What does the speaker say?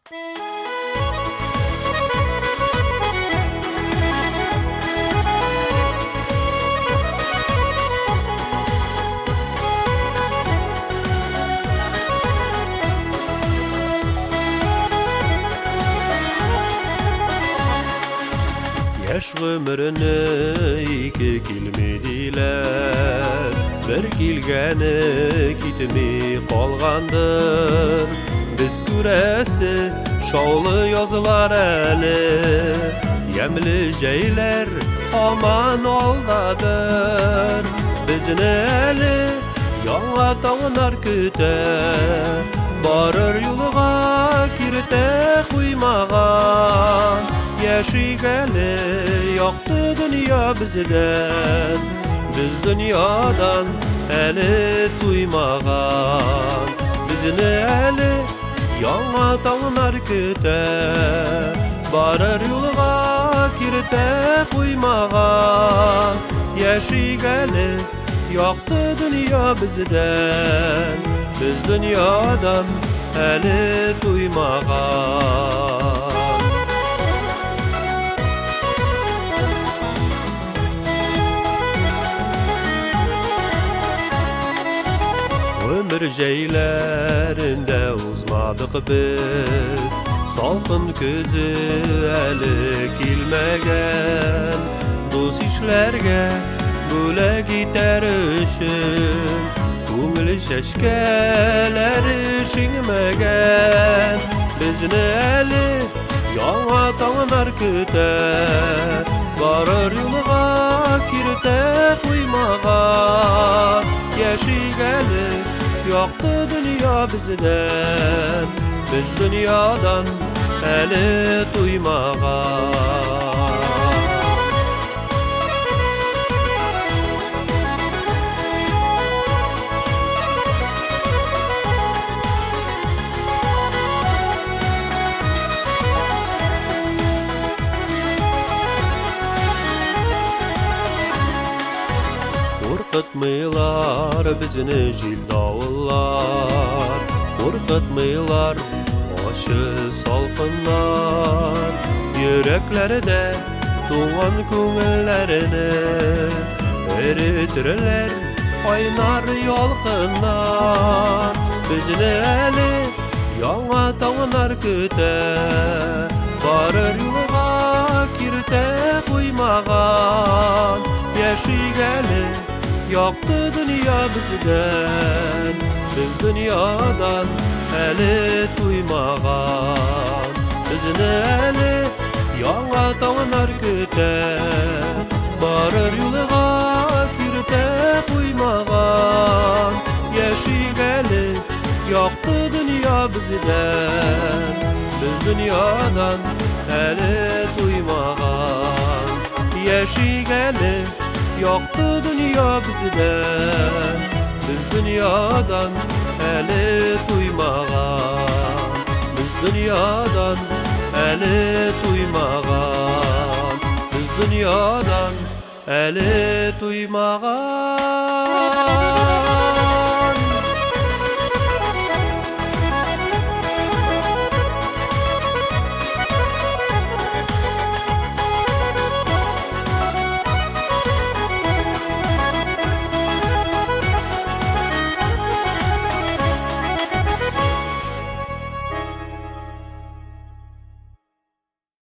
Яшь гомерне ике килми диләр, бер килгәне китми калгандыр. Без күрәсе шаулы язлар әле, ямьле җәйләр һаман алдадыр. Безне әле яңа таңнар көтә, барыр юлга киртә куймаган. Яшик әле якты дөнья бездән, без дөньядан әле туймаган. Безне әле яңа таңнар көтә, барыр юлга киртә куймаган. Яшик әле якты дөнья бездән, без дөньядан әле туймаган. Гомер җәйләрендә узмадык без, салкын көзе әле килмәгән. Дус ишләргә бүләк итәр өчен күңел чәчкәләре шиңмәгән. Безне әле яңа таңнар көтә, барыр юлга киртә куймаган. Яшик әле якты дөнья бездән, без дөньядан әле туймаган. Куркытмыйлар безне җил давыллар, куркытмыйлар ачы салкыннар. Йөрәкләрдә туган күңелләрне эретерләр кайнар ялкыннар. Безне әле яңа таңнар көтә, барыр юлга киртә куймаган. Яшик әле якты дөнья бездән, без дөньядан әле туймаган. Безне әле яңа таңнар көтә, барыр юлга киртә куймаган. Яшик әле якты дөнья бездән, без дөньядан әле туймаган. Яшик әле якты дөнья бездән, без дөньядан әле туймаган. Без дөньядан әле туймаган. Без дөньядан әле туймаган.